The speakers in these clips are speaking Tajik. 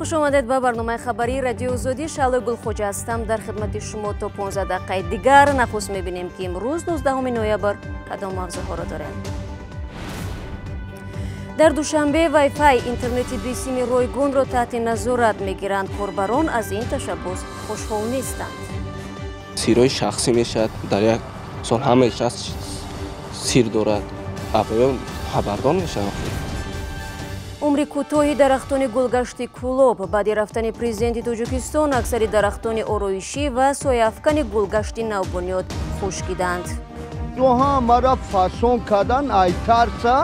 Хуш омадед ба барномаи хабарии Радиои Озодӣ. Шаълои Гулхоҷа ҳастам дар хидмати шумо то 15 дақиқаи дигар. Нахуст мебинем, ки имрӯз 19 ноябр кадом мавзӯъҳоро дорем. Дар Душанбе Wi-Fi интернети бесими ройгонро таҳти назорат мегиранд. Корбарон аз ин ташаббус хушҳол нестанд. Сирҳои шахсӣ мешавад, дар як сол ҳамаи шахс сир дорад, аввал хабардор мешаванд. Умри кӯтоҳи дарахтони гулгашти Кӯлоб. Баъди рафтани президенти Тоҷикистон аксари дарахтони ороишӣ ва сояафкани гулгашти навбунёд хушкиданд. Ҳамара фасон кардан ай тарса.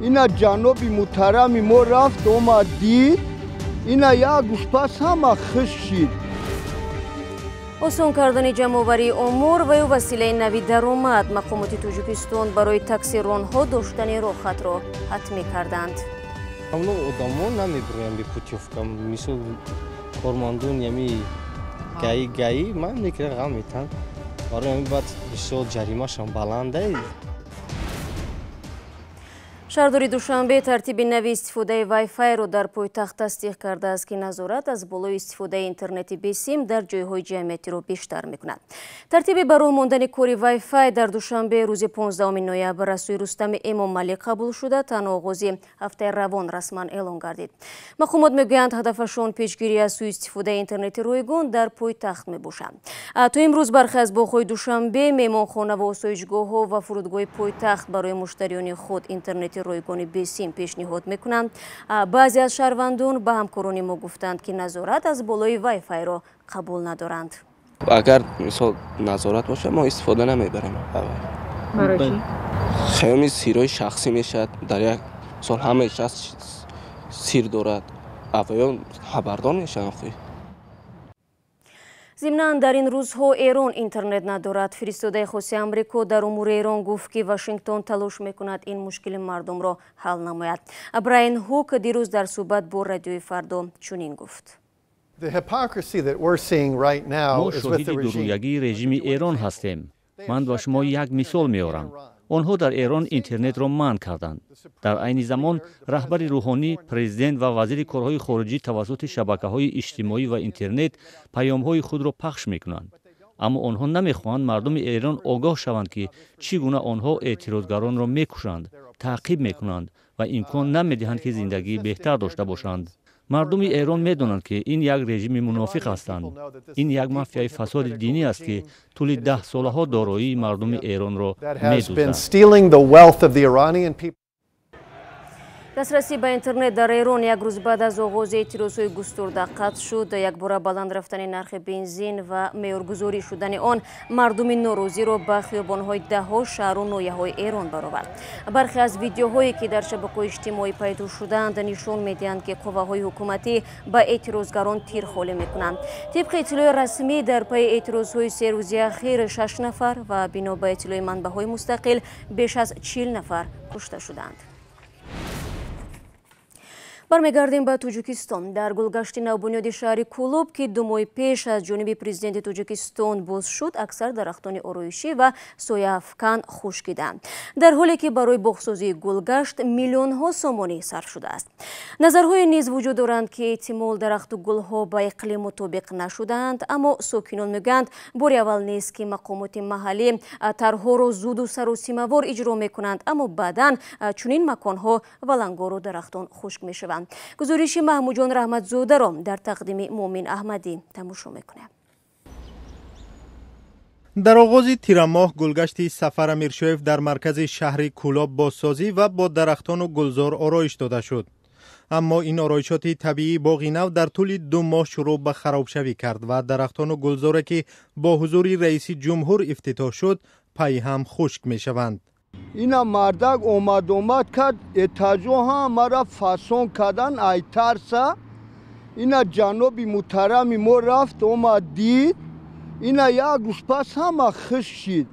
Ина ҷаноби муҳтарами мо рафт, омад, дид, ина як гӯшпас ҳама хушк шид. Осон кардани ҷамъоварии омор ва ё василаи нави даромад. Мақомоти Тоҷикистон барои таксиронҳо доштани роҳхатро ҳатмӣ карданд. Ҳамно одамо намебироянд бе путёвка. Мисол, кормандон ями ГАИ, ГАИ ман мекунам, ғам метан. Барои ҳамин баъд бисёр ҷаримашам баланда. Шаҳрдори Душанбе тартиби нави истифодаи Wi-Fi-ро дар пойтахт тасдиқ кардааст, ки назорат аз болои истифодаи интернети бесим дар ҷойҳои ҷамъиятиро бештар мекунад. Тартиби ба роҳ мондани кори Wi-Fi дар Душанбе рӯзи 15 ноябр аз сӯи Рустами Эмомалӣ қабул шуда, танҳо оғози ҳафтаи равон расман эълон гардид. Мақомот мегӯянд, ҳадафашон пешгирӣ аз сӯистифодаи интернети ройгон дар пойтахт мебошад. То имрӯз бархе аз боғҳои Душанбе, меҳмонхона ва осоишгоҳҳо ва фурудгоҳи пойтахт барои муштариёни худ интернети ройгони бесим пешниҳод мекунанд. Баъзе аз шаҳрвандон ба ҳамкорони мо гуфтанд, ки назорат аз болои Wi-Fi-ро қабул надоранд. Агар мисол назорат бошад, мо истифода намебарем. Барои чӣ? Хиёми сирҳои шахсӣ мешавад, дар як сол ҳамаи шахс сир дорад, аввал хабардор мешаванд. Зимнан, дар ин рӯзҳо Эрон интернет надорад. Фиристодаи хоси Амрико дар умури Эрон гуфт, ки Вашингтон талош мекунад ин мушкили мардумро ҳал намояд. Брайан Ҳук дирӯз дар суҳбат бо Радиои Фардо чунин гуфт: Мо шоҳиди дурӯягии режими Эрон ҳастем. Ман ба шумо як мисол меорам. Онҳо дар Эрон интернетро манъ карданд. Дар айни замон раҳбари рӯҳонӣ, президент ва вазири корҳои хориҷӣ тавассути шабакаҳои иҷтимоӣ ва интернет паёмҳои худро пахш мекунанд, аммо онҳо намехоҳанд мардуми Эрон огоҳ шаванд, ки чӣ гуна онҳо эътирозгаронро мекушанд, таъқиб мекунанд ва имкон намедиҳанд, ки зиндагии беҳтар дошта бошанд. Мардуми Эрон медонанд, ки ин як режими мунофиқ ҳастанд. Ин як мафияи фасоди динӣ аст, ки тӯли даҳсолаҳо дороии мардуми Эронро медуздад. Дастрасӣ ба интернет дар Эрон як рӯз баъд аз оғози эътирозҳои густурда қатъ шуд. Якбора баланд рафтани нархи бензин ва меъёргузорӣ шудани он мардуми норозиро ба хиёбонҳои даҳҳо шаҳру ноҳияҳои Эрон баровард. Бархе аз видеоҳое, ки дар шабакаҳои иҷтимоӣ пайдо шудаанд, нишон медиҳанд, ки қувваҳои ҳукуматӣ ба эътирозгарон тир холӣ мекунанд. Тибқи иттилои расмӣ, дар пайи эътирозҳои 3 рӯзи ахир шаш нафар ва бино ба иттилои манбаъҳои мустақил беш аз 40 нафар кушта шуданд. Бармегардем ба Тоҷикистон. Дар гулгашти навбунёди шаҳри Кӯлоб, ки 2 моҳи пеш аз ҷониби президенти Тоҷикистон боз шуд, аксар дарахтони ороишӣ ва сояафкан хушкиданд, дар ҳоле ки барои боғсозии гулгашт миллионҳо сомонӣ сарф шудааст. Назарҳое низ вуҷуд доранд, ки эҳтимол дарахту гулҳо ба иқлим мутобиқ нашудаанд, аммо сокинон мегӯянд, бори аввал нест, ки мақомоти маҳаллӣ тарҳҳоро зуду саросимавор иҷро мекунанд, аммо баъдан чунин маконҳо валангору дарахтон хушк мешаванд. Гузориши Маҳмудҷон Раҳматзодаро дар тақдими Муъмин Аҳмадӣ тамошо мекунем. Дар оғози тирамоҳ гулгашти Сафар Амиршоев дар маркази шаҳри Кӯлоб бозсозӣ ва бо дарахтону гулзор ороиш дода шуд. Аммо ин ороишоти табиии боғи нав дар тӯли 2 моҳ шурӯъ ба харобшавӣ кард ва дарахтону гулзоре, ки бо ҳузури раиси ҷумҳур ифтитоҳ шуд, пайҳам хушк мешаванд. Ина мардак омад, омад кард, этажо ҳамара фасон кардан ай тарса. Ина ҷаноби муҳтарами мо рафт, омад, дид, ина як рӯз пас ҳама хушк шид.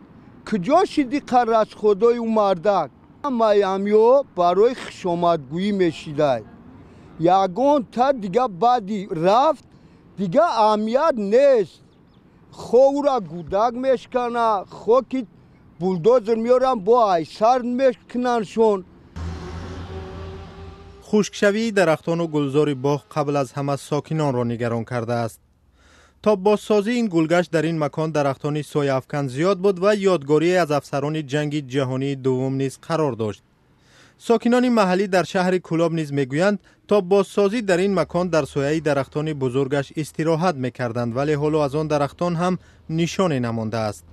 Куҷо шиди расходои ӯ мардак? Ҳамаи амё барои хушомадгӯӣ мешидай. Ягон та дига баъди рафт дига аҳамият нест. Хо ӯра гудак мешкана, хо ки булдозер меорам, бо айсар мекунандшон. Хушкшавии дарахтону гулзори боғ қабл аз ҳама сокинонро нигарон кардааст. То бозсозии ин гулгашт дар ин макон дарахтони сояафкан зиёд буд ва ёдгорие аз афсарони ҷанги ҷаҳонии дуввум низ қарор дошт. Сокинони маҳаллӣ дар шаҳри Кӯлоб низ мегӯянд, то бозсозӣ дар ин макон дар сояи дарахтони бузургаш истироҳат мекарданд, вале ҳоло аз он дарахтон ҳам нишоне намондааст.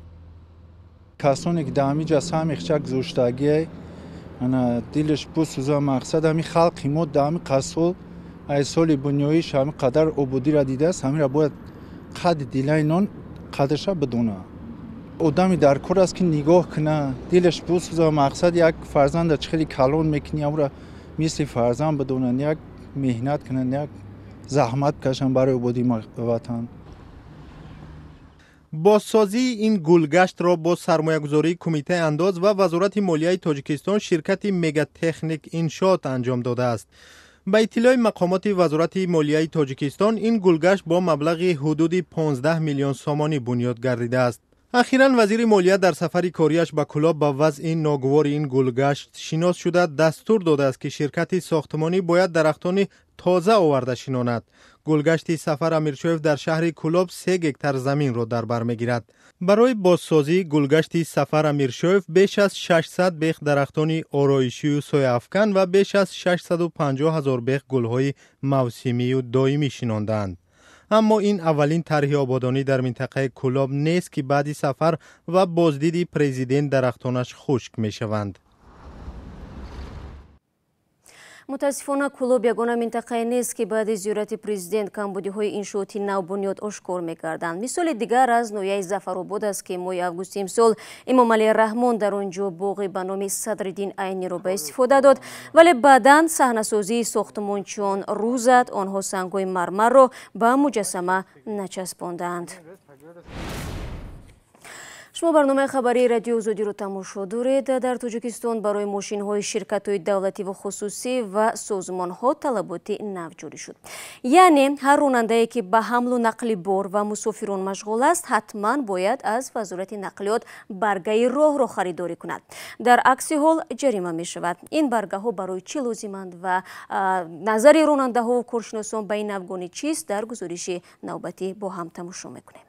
Касоне ки дар ҳамин ҷа саҳми хичак гузоштагие, ана дилаш бисӯза. Мақсад, ҳамин халқи мо дар ҳамин қасол аз соли бунёиш ҳамин қадар ободиро дидааст, ҳаминро бояд қадри дилаи нон қадрша бидона. Одами дар кор аст, ки нигоҳ куна, дилаш бисӯза. Мақсад, як фарзанда чӣ хеле калон мекунӣ, амра мисли фарзанд бидонанд, як меҳнат кунанд, як заҳмат кашанд барои ободии ватан. Бозсозии ин гулгаштро бо сармоягузории Кумитаи андоз ва Вазорати молияи Тоҷикистон ширкати «Мегатехник Иншоот» анҷом додааст. Ба иттилои мақомоти Вазорати молияи Тоҷикистон, ин гулгашт бо маблағи ҳудуди 15 миллион сомонӣ бунёд гардидааст. Ахиран вазири молия дар сафари кориаш ба Кӯлоб ба вазъи ногувори ин гулгашт шинос шуда, дастур додааст, ки ширкати сохтмонӣ бояд дарахтони тоза оварда шинонад. Гулгашти Сафар Амиршоев дар шаҳри Кӯлоб 3 гектар заминро дар бар мегирад. Барои бозсозии гулгашти Сафар Амиршоев беш аз 600 бех дарахтони ороишию сояафкан ва беш аз 650 ҳазор бех гулҳои мавсимию доимӣ шинондаанд. Аммо ин аввалин тарҳи ободонӣ дар минтақаи Кӯлоб нест, ки баъди сафар ва боздиди президент дарахтонаш хушк мешаванд. Мутаассифона, Кӯлоб ягона минтақае нест, ки баъди зиёрати президент камбудиҳои иншооти навбунёд ошкор мекарданд. Мисоли дигар аз ноҳияи Зафаробод аст, ки моҳи августи имсол Эмомалӣ Раҳмон дар он ҷо боғи ба номи Садриддин Айниро ба истифода дод, вале баъдан саҳнасозии сохтмончиён рӯ зад. Онҳо сангҳои мармарро ба муҷассама начаспондаанд. Шумо барномаи хабарии Радиои Озодиро тамошо доред. Дар Тоҷикистон барои мошинҳои ширкатҳои давлативу хусусӣ ва созмонҳо талаботи нав ҷорӣ шуд. Яъне ҳар ронандае, ки ба ҳамлу нақли бор ва мусофирон машғул аст, ҳатман бояд аз Вазорати нақлиёт баргаи роҳро харидорӣ кунад. Дар акси ҳол ҷарима мешавад. Ин баргаҳо барои чӣ лозиманд ва назари ронандаҳову коршиносон ба ин навгонӣ чист, дар гузориши навбатӣ бо ҳам тамошо мекунем.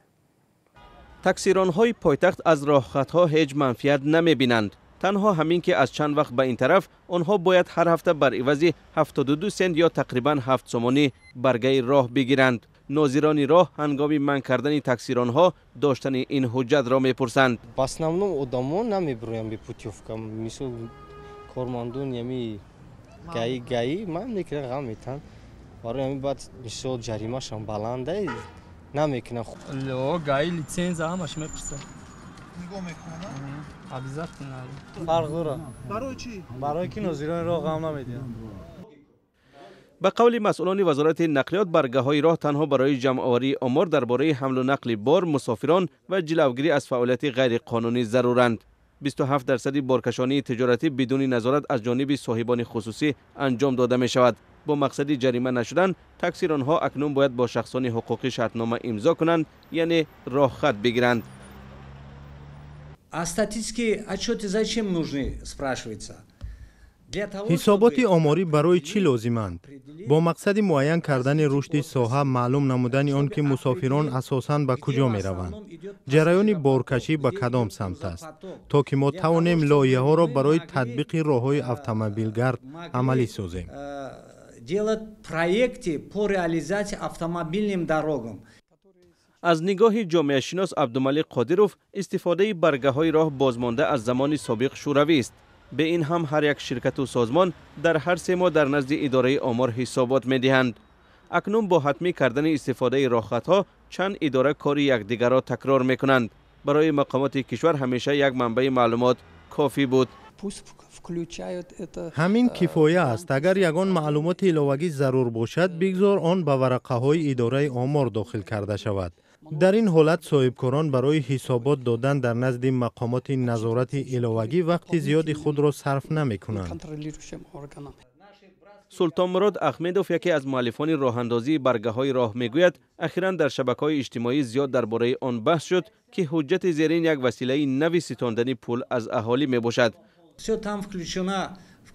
Таксиронҳои пойтахт аз роҳхатҳо ҳеҷ манфиат намебинанд. Танҳо ҳамин, ки аз чанд вақт ба ин тараф онҳо бояд ҳар ҳафта бар ивази 72 сент ё тақрибан 7 сомонӣ баргаи роҳ бигиранд. Нозирони роҳ ҳангоми манъ кардани таксиронҳо доштани ин ҳуҷҷатро мепурсанд. В основном одамо намебироянд бе путёвка. Мисол, кормандони ами ГАИ ман мекунанд, ғам метаҳанд. Барои ҳамин баъд, мисол, ҷаримашам баланда намекунам. Ло ГАИ, лицензия, ҳамаш мепурсад. Нигоҳ мекунад. Обязательно. Фарқ дорад. Барои чӣ? Барои ки нозирони роҳ ғам намедиҳанд. Ба қавли масъулони Вазорати нақлиёт, баргаҳои роҳ танҳо барои ҷамъоварии омор дар бораи ҳамлу нақли бор, мусофирон ва ҷилавгирӣ аз фаъолияти ғайриқонунӣ заруранд. 27 дарсади боркашонии тиҷоратӣ бидуни назорат аз ҷониби соҳибони хусусӣ анҷом дода мешавад. Бо мақсади ҷарима нашудан, таксиронҳо акнун бояд бо шахсони ҳуқуқӣ шартнома имзо кунанд, яъне роҳхат бигиранд. А статистические отчеты зачем нужны, спрашивается? Ҳисоботи оморӣ барои чӣ лозиманд? Бо мақсади муайян кардани рушди соҳа, маълум намудани он, ки мусофирон асосан ба куҷо мераванд, ҷараёни боркашӣ ба кадом самт аст, то ки мо тавонем лоиҳаҳоро барои татбиқи роҳҳои автомобилгард амалӣ созем. Делать проекты по реализации автомобильным дорогам. Аз нигоҳи ҷомеашинос Абдумалик Қодиров, истифодаи баргаҳои роҳ бозмонда аз замони собиқ Шӯравист. Бе ин ҳам ҳар як ширкату созмон дар ҳар 3 моҳ дар назди идораи омор ҳисобот медиҳанд. Акнун бо ҳатмӣ кардани истифодаи роҳхатҳо чанд идора кори якдигарро такрор мекунанд. Барои мақомоти кишвар ҳамеша як манбаи маълумот кофӣ буд. Ҳамин кифоя аст. Агар ягон маълумоти иловагӣ зарур бошад, бигзор он ба варақаҳои идораи омор дохил карда шавад. Дар ин ҳолат соҳибкорон барои ҳисобот додан дар назди мақомоти назорати иловагӣ вақти зиёди худро сарф намекунанд. Султонмурод Ахмедов, яке аз муаллифони роҳандозии баргаҳои роҳ, мегӯяд, ахиран дар шабакаҳои иҷтимоӣ зиёд дар бораи он баҳс шуд, ки ҳуҷҷати зерин як василаи нави ситондани пул аз аҳолӣ мебошад. Все там включено.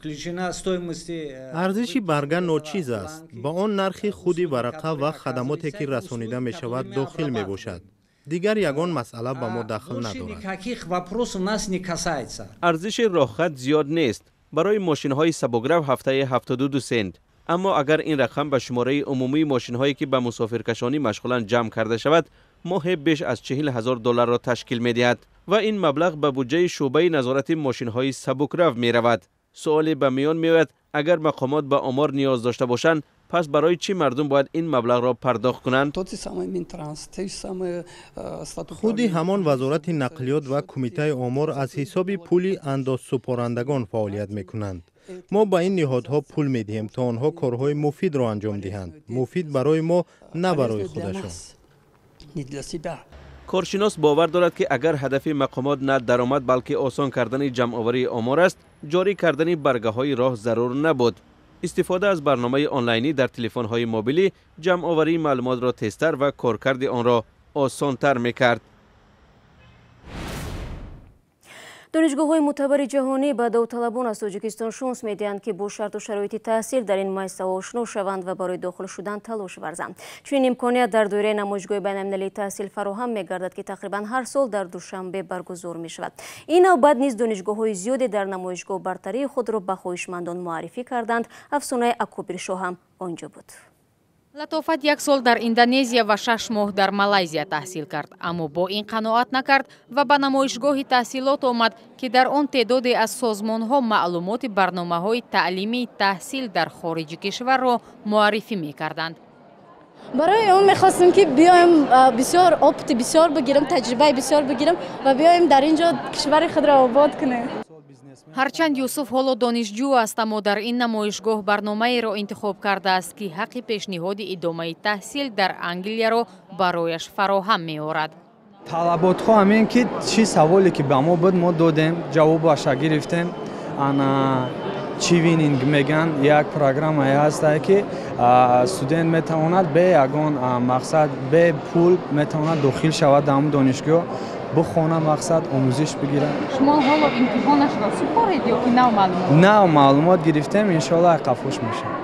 Включена стоимость. Арзиши барга ночиз аст. Ба он нархи худи варақа ва хадамоте ки расонида мешавад дохил мебошад. Дигар ягон масъала ба мо дахл надорад. Никаких вопросов нас не касается. Арзиши роҳхат зиёд нест. Барои мошинҳои сабукрав ҳафтаи 72 сент. Аммо агар ин рақам ба шумораи умумии мошинҳое ки ба мусофиркашонӣ машғуланд ҷамъ карда шавад, моҳе беш аз 40 000 долларро ташкил медиҳад ва ин маблағ ба буҷаи шӯъбаи назорати мошинҳои сабукрав меравад. Суоле ба миён меояд: агар мақомот ба омор ниёз дошта бошанд, пас барои чӣ мардум бояд ин маблағро пардохт кунанд? Худи ҳамон Вазорати нақлиёт ва Кумитаи омор аз ҳисоби пули андозсупорандагон фаъолият мекунанд. Мо ба ин ниҳодҳо пул медиҳем, то онҳо корҳои муфидро анҷом диҳанд, муфид барои мо, на барои худашон. Коршинос бовар дорад, ки агар ҳадафи мақомот на даромад, балки осон кардани ҷамъоварии омор аст, ҷорӣ кардани баргаҳои роҳ зарур набуд. Истифода аз барномаи онлайнӣ дар телефонҳои мобилӣ ҷамъоварии маълумотро тезтар ва коркарди онро осонтар мекард. Донишгоҳҳои мӯътабари ҷаҳонӣ ба довталабон аз Тоҷикистон шонс медиҳанд, ки бо шарту шароити таҳсил дар ин муассисаҳо ошно шаванд ва барои дохил шудан талош варзанд. Чунин имконият дар доираи намоишгоҳи байналмилалии таҳсил фароҳам мегардад, ки тақрибан ҳар сол дар Душанбе баргузор мешавад. Ин навбат низ донишгоҳҳои зиёде дар намоишгоҳ бартарии худро ба хоҳишмандон муаррифӣ карданд. Афсонаи Акобиршоҳ ҳам он ҷо буд. Латофат як сол дар Индонезия ва 6 моҳ дар Малайзия таҳсил кард, аммо бо ин қаноат накард ва ба намоишгоҳи таҳсилот омад, ки дар он теъдоде аз созмонҳо маълумоти барномаҳои таълимии таҳсил дар хориҷи кишварро муаррифӣ мекарданд. Барои он мехостем, ки биёем, бисёр опыти бисёр бигирам, таҷрибаи бисёр бигирам ва биёем дар ин ҷо кишвари худро обод кунем. Ҳарчанд Юсуф ҳоло донишҷӯ аст, аммо дар ин намоишгоҳ барномаеро интихоб кардааст, ки ҳаққи пешниҳоди идомаи таҳсил дар Англияро барояш фароҳам меорад. Талаботҳо ҳамин ки чӣ саволе ки ба мо буд, мо додем, ҷавобаша гирифтем. Ана Chevening меган, як программае ҳастае, ки студент метавонад бе ягон мақсад, бе пул метавонад дохил шавад дар ҳамон донишгоҳ, бихона, мақсад омӯзиш бигирад. Шумо ҳоло имтиҳонашро супоред ё ки нав маълумот? Нав маълумот гирифтем, иншоалло қафош мешавад.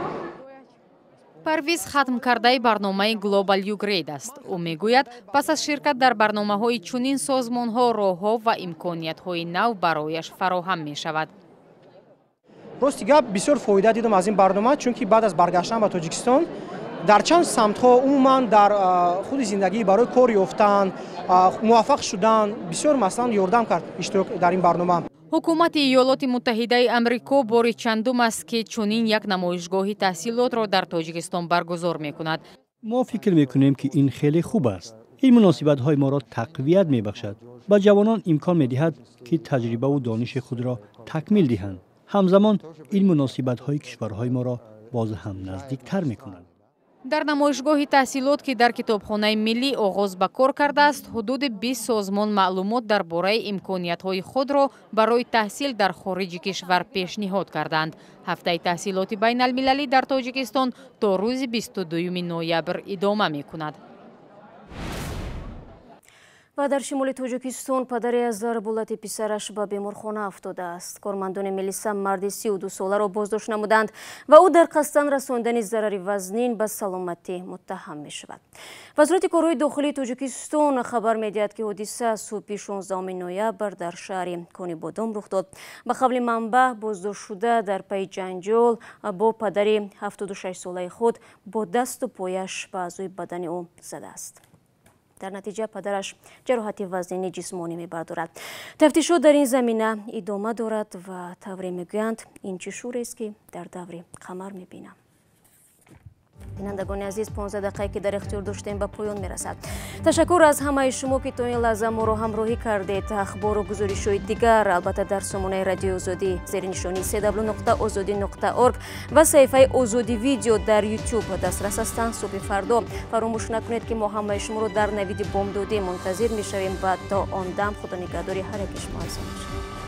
Парвиз хатмкардаи барномаи Global Ugrade аст. Ӯ мегӯяд, пас аз ширкат дар барномаҳои чунин созмонҳо роҳҳо ва имкониятҳои нав барояш фароҳам мешавад. Рости гап, бисёр фоида дидам аз ин барнома, чунки баъд аз баргаштан ба Тоҷикистон дар чанд самтҳо, умуман дар худи зиндагӣ, барои кор ёфтан, муваффақ шудан бисёр, масалан, ёрдам кард иштирок дар ин барнома. Ҳукумати Иёлоти Муттаҳидаи Амрико бори чандум аст, ки чунин як намоишгоҳи таҳсилотро дар Тоҷикистон баргузор мекунад. Мо фикр мекунем, ки ин хеле хуб аст. Ин муносибатҳои моро тақвият мебахшад, ба ҷавонон имкон медиҳад, ки таҷрибаву дониши худро такмил диҳанд. Ҳамзамон ин муносибатҳои кишварҳои моро боз ҳам наздиктар мекунад. Дар намоишгоҳи таҳсилот, ки дар Китобхонаи миллӣ оғоз ба кор кардааст, ҳудуди 20 созмон маълумот дар бораи имкониятҳои худро барои таҳсил дар хориҷи кишвар пешниҳод карданд. Ҳафтаи таҳсилоти байналмилалӣ дар Тоҷикистон то рӯзи 22 ноябр идома мекунад. Ва дар шимоли Тоҷикистон падаре аз зарбулати писараш ба беморхона афтодааст. Кормандони милиса марди 32 соларо боздошт намуданд ва ӯ дар қасдан расондани зарари вазнин ба саломатӣ муттаҳам мешавад. Вазорати корҳои дохилии Тоҷикистон хабар медиҳад, ки ҳодиса субҳи 16 ноябр дар шаҳри Конибодом рух дод. Ба қавли манбаъ, боздоштшуда дар пайи ҷанҷол бо падари 76-солаи худ бо дасту пояш ба аъзои бадани ӯ задааст. Дар натиҷа падараш ҷароҳати вазнини ҷисмонӣ мебардорад. Тафтишот дар ин замина идома дорад ва тавре мегӯянд, ин чӣ шӯрест, ки дар даври қамар мебинам. Бинандагони азиз, 15 дақиқае, ки дар ихтиёр доштем, ба поён мерасад. Ташаккур аз ҳамаи шумо, ки то ин лаҳза моро ҳамроҳӣ кардед. Ахбору гузоришҳои дигар, албатта, дар сомонаи Радиои Озодӣ зери нишонии cw.ozodi.org ва саҳифаи Озодӣ Видео дар Ютуб дастрас ҳастанд. Субҳи фардо фаромӯш накунед, ки мо ҳамаи шуморо дар навиди бомдодӣ мунтазир мешавем ва то он дам Худо нигаҳдори ҳар яки шумо азизон бошад.